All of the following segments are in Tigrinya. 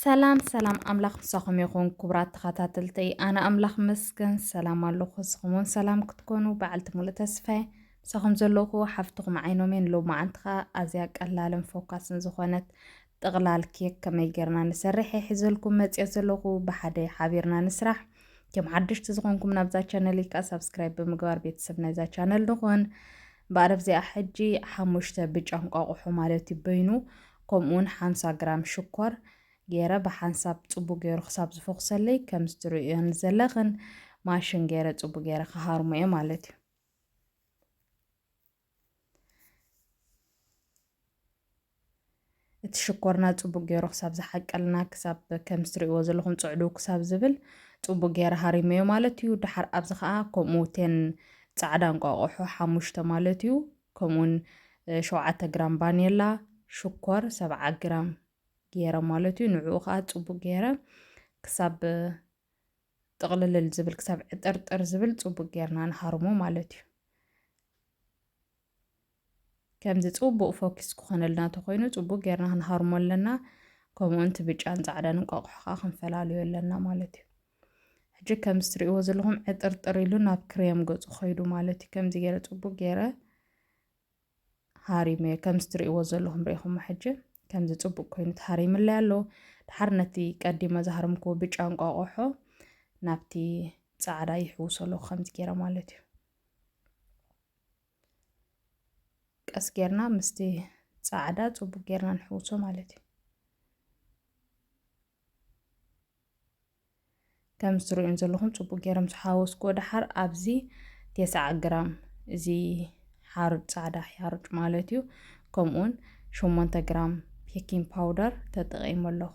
ሰላም ሰላም፣ ኣምላኽ ምሳኹም ይኹን ክቡራት ተኸታተልተይ። ኣነ ኣምላኽ መስገን ሰላም ኣለኹ። ንስኹም እውን ሰላም ክትኮኑ በዓልቲ ሙሉእ ተስፋ እየ። ምሳኹም ዘለኹ ሓፍትኹም ዓይኖም እየ። ሎማዓንቲ ኸኣ ኣዝያ ቀላልን ፎካስን ዝኾነት ጥቕላል ኬክ ከመይ ጌርና ንሰርሕ እየ ሒዘልኩም መጽየ ዘለኹ። ብሓደ ሓቢርና ንስራሕ። ከም ሓደሽቲ ዝኾንኩም ናብዛ ቻነል ከኣ ሳብስክራይብ ብምግባር ቤተሰብ ናይዛ ቻነል ንኹን። ብኣረብ እዚኣ ሕጂ ሓሙሽተ ብጫ እንቋቑሖ ማለት እዩ በይኑ፣ ከምኡ እውን ሓምሳ ግራም ሽኮር ገይረ ብሓንሳብ ጽቡቅ ገይሩ ክሳብ ዝፈኹሰለይ ከምዚ ትርእዮን ዘለኽን ማሽን ገይረ ጽቡቅ ገይረ ክሃርሞ እየ ማለት እዩ። እቲ ሽኮርና ጽቡቅ ገይሩ ክሳብ ዝሓቀልና፣ ክሳብ ከምዚ ትርእይዎ ዘለኹም ጽዕዱ ክሳብ ዝብል ጽቡቅ ገይረ ሃሪመዮ ማለት እዩ። ድሓር ኣብዚ ኸኣ ከምኡ ቴን ጻዕዳ እንቋቑሖ ሓሙሽተ ማለት እዩ። ከምኡውን፣ እ፣ ሸውዓተ ግራም ባኔላ፣ ሽኮር ሰብዓ ግራም ገይረ ማለት እዩ። ንዕኡ ኸኣ ጽቡቅ ገይረ ክሳብ ጥቕልልል ዝብል፣ ክሳብ ዕጥርጥር ዝብል ጽቡቅ ገይርና ንሃርሞ ማለት እዩ። ከምዚ ጽቡቅ ፎኪስ ክኾነልና ተኾይኑ ጽቡቅ ገይርና ክንሃርሞ ኣለና። ከምኡውን እቲ ብጫን ጻዕዳን እንቋቑሖ ኸኣ ክንፈላልዮ ኣለና ማለት እዩ። ሕጂ ከምዚ ትርእይዎ ዘለኹም ዕጥርጥር ኢሉ ናብ ክሬም ገጹ ኸይዱ ማለት እዩ። ከምዚ ገይረ ጽቡቅ ገይረ ሃሪመ፣ ከምዚ ትርእይዎ ዘለኹም ርኢኹሞ። ሕጂ ከምዚ ጽቡቅ ኮይኑ ተሃሪምለይ ኣሎ። ድሓር ነቲ ቀዲመ ዝሃረምክዎ ብጫ እንቋቑሖ ናብቲ ጻዕዳ ይሕውሶ ኣለኹ ከምዚ ገይረ ማለት እዩ። ቀስ ጌርና ምስቲ ጻዕዳ ጽቡቅ ጌርና ንሕውሶ ማለት እዩ። ከም ትርእዩን ዘለኹም ጽቡቅ ገይረ ምስ ሓወስኩዎ ደሓር ኣብዚ ተስዓ ግራም እዚ ሓሩጭ፣ ጻዕዳ ሓሩጭ ማለት እዩ፣ ከምኡውን ሸሞንተ ግራም ቤኪንግ ፓውደር ተጠቒመ ኣለኹ።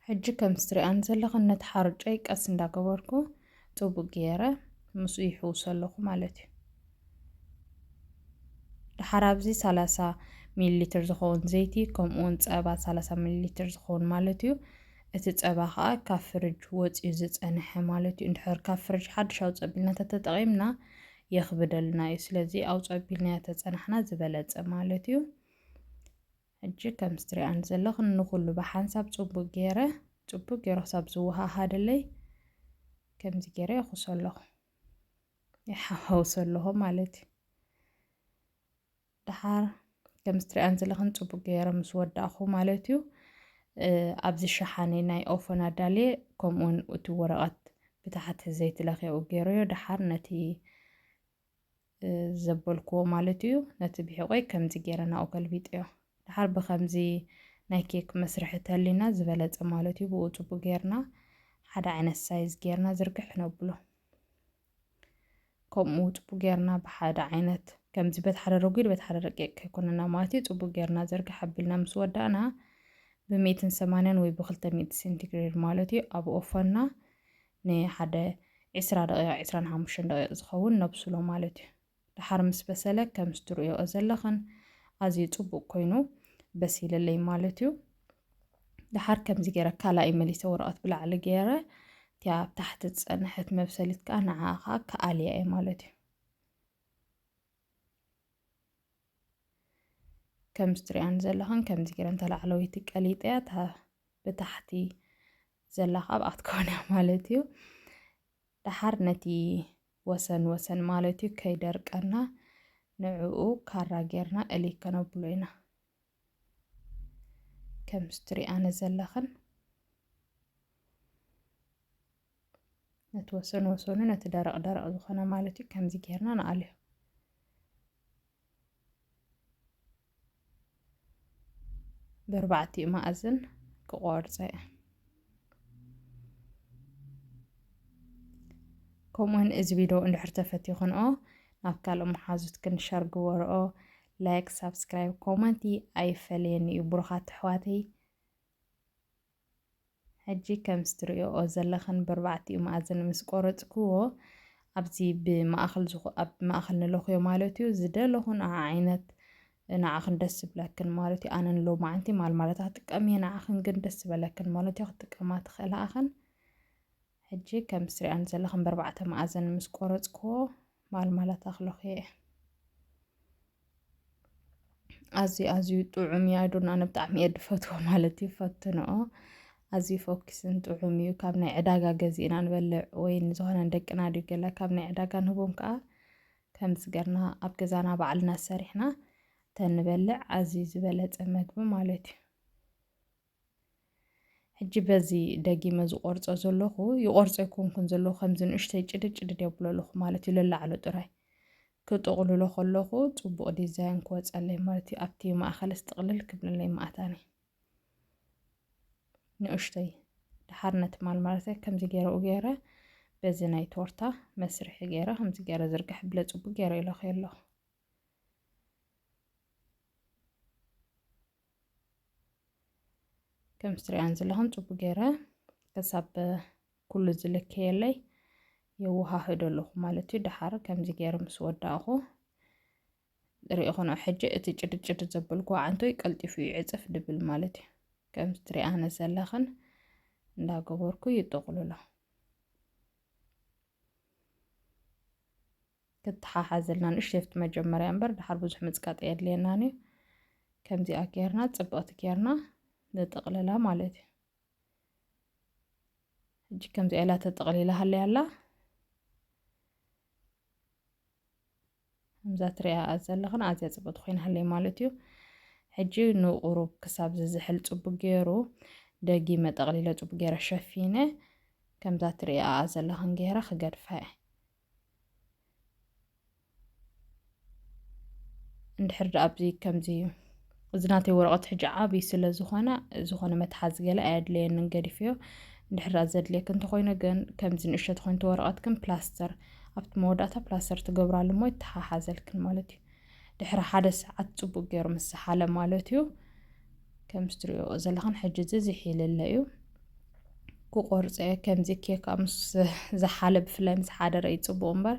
ሕጂ ከም ትሪኣን ዘለኽን ነቲ ሓሩጨይ ቀስ እንዳገበርኩ ጽቡቅ ገይረ ምስኡ ይሕውሶ ኣለኹ ማለት እዩ። ደሓር ኣብዚ ሰላሳ ሚሊ ሊትር ዝኸውን ዘይቲ፣ ከምኡ እውን ጸባ ሰላሳ ሚሊ ሊትር ዝኸውን ማለት እዩ። እቲ ጸባ ኸኣ ካብ ፍርጅ ወጺኡ ዝጸንሐ ማለት እዩ። እንድሕር ካብ ፍርጅ ሓድሽ ኣውጽእ ኣቢልና ተተጠቒምና የኽብደልና እዩ። ስለዚ ኣውጽእ ኣቢልናዮ ተጸናሕና ዝበለጸ ማለት እዩ። ሕጂ ከም ትሪኣን ዘለኽን ንኹሉ ብሓንሳብ ጽቡቅ ገይረ፣ ጽቡቅ ገይረ ክሳብ ዝወሃሃደለይ ከምዚ ገይረ የኹሶ ኣለኹ። ይሓዋውሶ ኣለኹ ማለት እዩ። ደሓር ከም ትሪኣን ዘለኽን ጽቡቅ ገይረ ምስ ወዳእኹ ማለት እዩ፣ እ፣ ኣብዚ ሸሓነ ናይ ኦፈን ኣዳልየ፣ ከምኡውን እቲ ወረቐት ብታሕቲ ዘይቲ ለኺየኡ ገይረዮ። ደሓር ነቲ፣ እ፣ ዘበልክዎ ማለት እዩ፣ ነቲ ብሒቆይ ከምዚ ገይረ ናብኡ ገልቢጠዮ። ደሓር ብኸምዚ ናይ ኬክ መስርሒ ተሊና ዝበለጸ ማለት እዩ። ብኡ ጽቡቅ ገይርና ሓደ ዓይነት ሳይዝ ገይርና ዝርግሕ ነብሎ። ከምኡ ጽቡቅ ጌርና ብሓደ ዓይነት፣ ከምዚ በቲ ሓደ ረጒድ በቲ ሓደ ረቂቕ ከይኮነና ማለት እዩ። ጽቡቅ ጌርና ዘርግሕ ኣቢልና ምስ ወዳእና፣ ብሚእትን ሰማንያን ወይ ብኽልተ ሚእቲ ሴንቲግሬድ ማለት እዩ፣ ኣብ ኦፈንና ንሓደ ዕስራ ደቂቕ፣ ዕስራን ሓሙሽተን ደቂቕ ዝኸውን ነብስሎ ማለት እዩ። ደሓር ምስ በሰለ፣ ከም ትርእዮ ዘለኽን፣ ኣዝዩ ጽቡቅ ኮይኑ በሲልለይ ማለት እዩ። ደሓር ከምዚ ገይረ ካልኣይ መሊሰ ወረቐት ብላዕሊ ገይረ፣ እቲኣ ኣብ ታሕቲ ዝጸንሐት መብሰሊት ከኣ ንዓኣ ከኣ ክኣልያ እየ ማለት እዩ። ከም ትሪኣን ዘለኽን ከምዚ ገይረ እንተ ላዕለወይቲ ቀሊጠያ፣ እታ ብታሕቲ ዘላ ከኣ ኣብኣ ክትከውን እያ ማለት እዩ። ደሓር ነቲ ወሰን ወሰን ማለት እዩ ከይደርቀና ንዕኡ ካራ ጌርና እልይ ከነብሎ ኢና። ከም ትሪኣነ ዘለኽን ነቲ ወሰን ወሰኑ ነቲ ደረቕ ደረቕ ዝኾነ ማለት እዩ ከምዚ ጌርና ንኣልዮ። ብኣርባዕቲኡ መኣዝን ክቆርጸ እየ። ከምኡውን እዚ ቪድዮ እንድሕር ተፈቲኹንኦ ናብ ካልእ መሓዙትክን ሸር ግበርኦ። ላይክ፣ ሳብስክራይብ፣ ኮመንቲ ኣይፈለየኒ እዩ ብሩኻት ኣሕዋተይ። ሕጂ ከም ትርእይኦ ዘለኽን ብኣርባዕቲኡ መኣዝን ምስ ቆረጽክዎ፣ ኣብዚ ብማእኸል ዝኹ-፣ ኣብ ማእኸል ንለኽዮ ማለት እዩ። ዝደለኹን ዓይነት ንዓኽን ደስ ዝብለክን ማለት እዩ። ኣነ ንሎማዓንቲ ማልማላታ ክጥቀም እየ፣ ንዓኽን ግን ደስ ዝበለክን ማለት እዩ ክትጥቀማ ትኽእላ ኣኽን። ሕጂ ከም ትሪኣን ዘለኽን ብኣርባዕተ መኣዝን ምስ ቆረጽክዎ ማልማላታ ክለኽዮ እየ። ኣዝዩ ኣዝዩ ጥዑም እዩ። ኣይዶና፣ ኣነ ብጣዕሚ እየ ዝፈትዎ ማለት እዩ። ፈትንኦ። ኣዝዩ ፈኪስን ጥዑም እዩ። ካብ ናይ ዕዳጋ ገዚእና ንበልዕ ወይ ንዝኾነ ንደቅና ድዩ ገለ ካብ ናይ ዕዳጋ ንህቦም ከዓ ከምዚ ገርና ኣብ ገዛና ባዕልና ሰሪሕና ተንበልዕ ኣዝዩ ዝበለጸ መግቢ ማለት እዩ። ሕጂ በዚ ደጊመ ዝቆርጾ ዘለኹ፣ ይቆርጾ ኣይኮንኩን ዘለኹ፣ ከምዚ ንእሽተይ ጭድድ ጭድድ የብሎ ኣለኹ ማለት እዩ፣ ለላዕሉ ጥራይ። ክጥቕልሎ ከለኹ ጽቡቕ ዲዛይን ክወጸለይ ማለት እዩ። ኣብቲ ማእከልስ ጥቕልል ክብለለይ መኣታኒ። ንእሽተይ ድሓር ነቲ ማል ማለት ከምዚ ገይረኡ ገይረ በዚ ናይ ቶርታ መስርሒ ገይረ ከምዚ ገይረ ዝርግሕ ብለ ጽቡቅ ገይረ ኢለኸ ኣለኹ። ከም ስትሪኣን ዘለኹም ጽቡቅ ገይረ ክሳብ ኩሉ ዝልከየለይ የወሃህዶ ኣለኹ ማለት እዩ። ድሓር ከምዚ ገይረ ምስ ወዳእኹ ርኢኹ ነው። ሕጂ እቲ ጭድጭድ ዘበልኩ ዓንቶይ ቀልጢፉ እዩ ዕጽፍ ድብል ማለት እዩ። ከም ስትሪኣነ ዘለኽን እንዳገበርኩ ይጥቕልሎ። ክትሓሓዘልና ንእሽተይ ኣብቲ መጀመርያ እምበር ድሓር ብዙሕ ምጽቃጥ የድልየናን እዩ። ከምዚኣ ጌርና ጽብቕቲ ጌርና ንጥቕልላ ማለት እዩ። ሕጂ ከምዚኣ ኢላ ተጠቕሊላ ሃለያ ኣላ። ከምዛ ትሪኣ ዘለኽን ኣዝያ ጽብቕቲ ኮይና ሃለይ ማለት እዩ። ሕጂ ንቁሩብ ክሳብ ዝዝሕል ጽቡቅ ገይሩ ደጊመ ጠቕሊለ ጽቡቅ ገይረ ሸፊነ ከምዛ ትሪኣ ዘለኽን ገይረ ክገድፋ እየ። እንድሕር ደኣ ኣብዚ ከምዚ እዚ ናተይ ወረቐት ሕጂ ዓብዪ ስለ ዝኾነ ዝኾነ መትሓዚ ገለ ኣየድለየንን ገዲፍዮ። እንድሕር ደኣ ዘድልየክ እንተኾይኑ ግን ከምዚ ንእሽቶ ተኾይኑ እቲ ወረቐት ግን ፕላስተር ኣብቲ መወዳእታ ፕላስተር ትገብራሉ እሞ ይተሓሓዘልክን ማለት እዩ። ድሕሪ ሓደ ሰዓት ጽቡቅ ገይሩ ምስ ዝሓለ ማለት እዩ። ከምዚ ትሪኦ ዘለኽን ሕጂ እዚ ዝሒልለ እዩ። ክቆርጸ ከምዚ ኬክ ምስ ዝሓለ ብፍላይ ምስ ሓደረ እዩ ጽቡቅ እምበር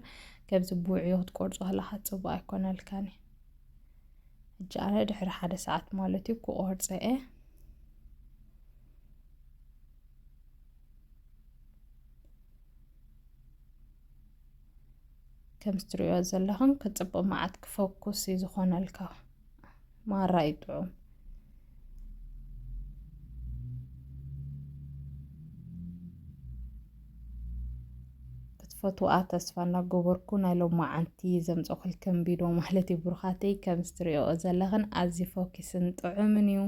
ከምዚ ብውዕዩ ክትቆርጾ ከለኻ ጽቡቅ ኣይኮነልካን እዩ። ሕጂ ኣነ ድሕሪ ሓደ ሰዓት ማለት እዩ ክቆርጸ እየ። ከምዚ ትሪኦ ዘለኽን ክጽብቕ መዓት ክፈኩስ እዩ ዝኾነልካ። ማራ እዩ ጥዑም። ክትፈትዋ ተስፋ እናገበርኩ ናይ ሎማዓንቲ ዘምፀኹልክን ቪድዮ ማለት እዩ ብሩኻተይ። ከምዚ ትሪኦ ዘለኽን ኣዝዩ ፈኪስን ጥዑምን እዩ።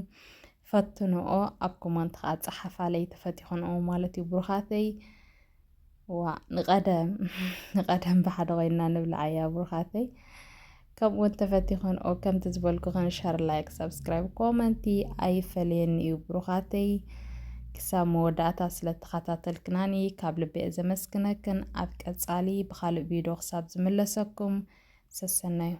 ፈትንኦ ኣብ ኮመንት ከዓ ፀሓፋለይ ተፈቲኹንኦ ማለት እዩ ብሩኻተይ። ዋ ንቐደም ንቐደም ብሓደ ኮይንና ንብልዓያ ብሩኻተይ። ከምኡ እውን ተፈቲኹንኦ ከምቲ ዝበልኩኽን ሸር ላይክ ሳብስክራይብ ኮመንቲ ኣይፈለየኒ እዩ ብሩኻተይ። ክሳብ መወዳእታ ስለተኸታተልክናኒ ካብ ልቢ እየ ዘመስግነክን። ኣብ ቀጻሊ ብኻልእ ቪድዮ ክሳብ ዝምለሰኩም ሰሰናዩ።